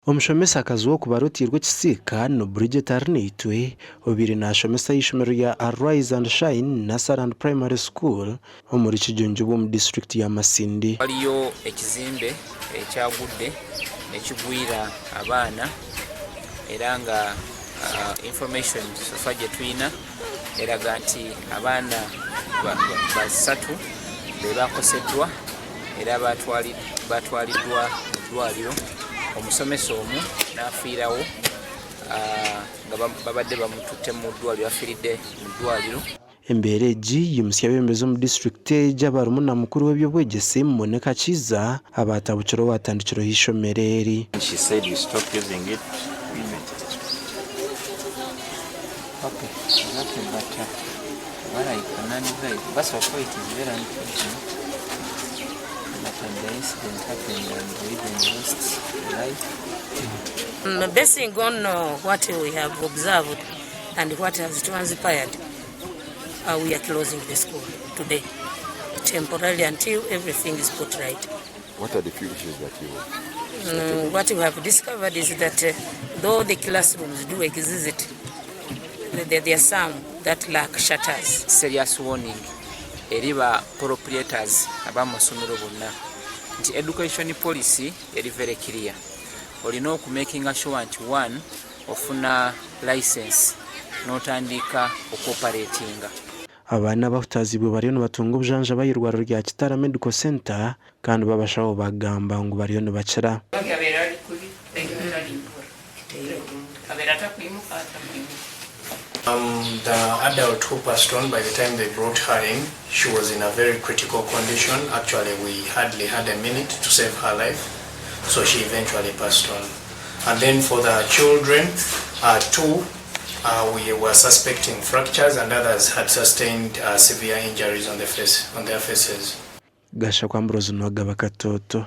Omushomesakazi w'okubara oteirwe ekisiika ni Bridget Arinaitwe obaire nashomesa ah'eishomero rya Arise and Shine Nursery and Primary School omuri Kijunjubwa omu disiturikiti ya Masindi. Waliyo ekizimbe ekyagudde nekigwira abaana era nga information sofa gyetulina eraga nti abaana basatu bebakoseddwa era batwaliddwa mu ddwaliro, omusomesa omu n'afiirawo nga babadde bamututte mu ddwaliro yafiiridde mu ddwaliro. Embeera egi yimutsya abeebembezi omu disiturikiti egi abarimu na mukuru w'eby'obwegyese Monica Kiiza abaatabukire owaatandikireho eishomero eri. She said we stop using it, we invented it. Okay, exactly, but what I can advise, first of all, it is very unfortunate that the incident happened and we even lost life. Basing on what we have observed and what has transpired, we are closing the school today temporarily until everything is put right. What are the few issues that you What we have discovered is that though the classrooms do exist, there, there are some that lack shutters. Serious warning eri ba proprietors ab'amasomero bonna nti education policy eri very clear. Olina okumakinga sure nti one ofuna license n'otandika okuoperatinga. Abaana abahutaazibwe bariyo nibatunga obujanjabi ah'eirwariro rya Kitara Medical Centre kandi babashaho bagamba ngu bariyo nibakira. The adult who passed on, by the time they brought her in, she was in a very critical condition. Actually, we hardly had a minute to save her life, so she eventually passed on. And then for the children, two we were suspecting fractures and others had sustained severe injuries on, the face, on their faces. Gashakwa Ambrose Nuwagaba Katoto.